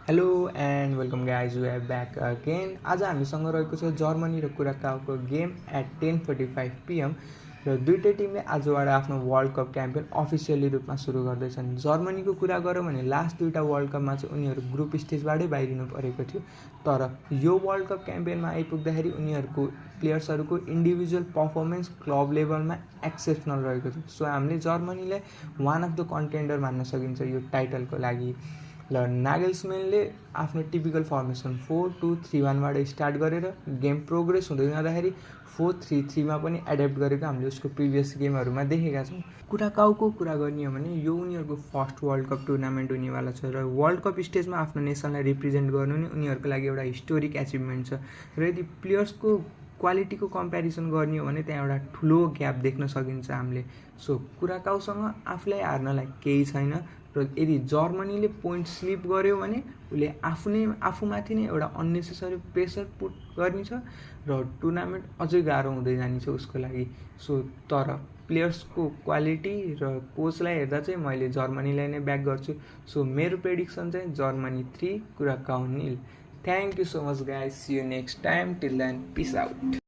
Hello and welcome guys we are back again. आज हामीसँग रहेको छ जर्मनी र कुराकाओको गेम एट 10:45 PM र दुईटै टिमले आजबाट आफ्नो वर्ल्ड कप क्याम्पेन अफिसियली रूपमा सुरु गर्दैछन्। जर्मनीको कुरा गरौँ भने लास्ट दुईवटा वर्ल्ड कपमा चाहिँ उनीहरू ग्रुप स्टेजबाटै बाहिरिनु परेको थियो, तर यो वर्ल्ड कप क्याम्पेनमा आइपुग्दाखेरि उनीहरूको प्लेयर्सहरूको इन्डिभिजुअल पर्फर्मेन्स क्लब लेभलमा एक्सेप्सनल रहेको थियो। सो हामीले जर्मनीलाई वान अफ द कन्टेन्डर मान्न सकिन्छ यो टाइटलको लागि। ल नागेल्सम्यानले आफ्नो टिपिकल फर्मेसन 4-2-3-1बाट स्टार्ट गरेर गेम प्रोग्रेस हुँदै जाँदाखेरि 4-3-3मा पनि एडेप्ट गरेको हामीले उसको प्रिभियस गेमहरूमा देखेका छौँ। कुराकाओको कुरा गर्ने हो भने यो उनीहरूको फर्स्ट वर्ल्ड कप टुर्नामेन्ट हुनेवाला छ र वर्ल्ड कप स्टेजमा आफ्नो नेसनलाई रिप्रेजेन्ट गर्नु नै उनीहरूको लागि एउटा हिस्टोरिक एचिभमेन्ट छ र यदि प्लेयर्सको क्वालिटीको कम्पेरिजन गर्ने हो भने त्यहाँ एउटा ठुलो ग्याप देख्न सकिन्छ हामीले। सो कुराकाओसँग आफूलाई हार्नलाई केही छैन र यदि जर्मनीले पोइन्ट स्लिप गर्यो भने उसले आफूमाथि नै एउटा अन्नेसेसरी प्रेसर पुट गर्नेछ र टुर्नामेन्ट अझै गाह्रो हुँदै जानेछ उसको लागि। सो तर प्लेयर्सको क्वालिटी र कोचलाई हेर्दा चाहिँ मैले जर्मनीलाई नै ब्याक गर्छु। सो मेरो प्रेडिक्सन चाहिँ Germany 3 Curacao 0। Thank you so much guys, see you next time, till then peace out.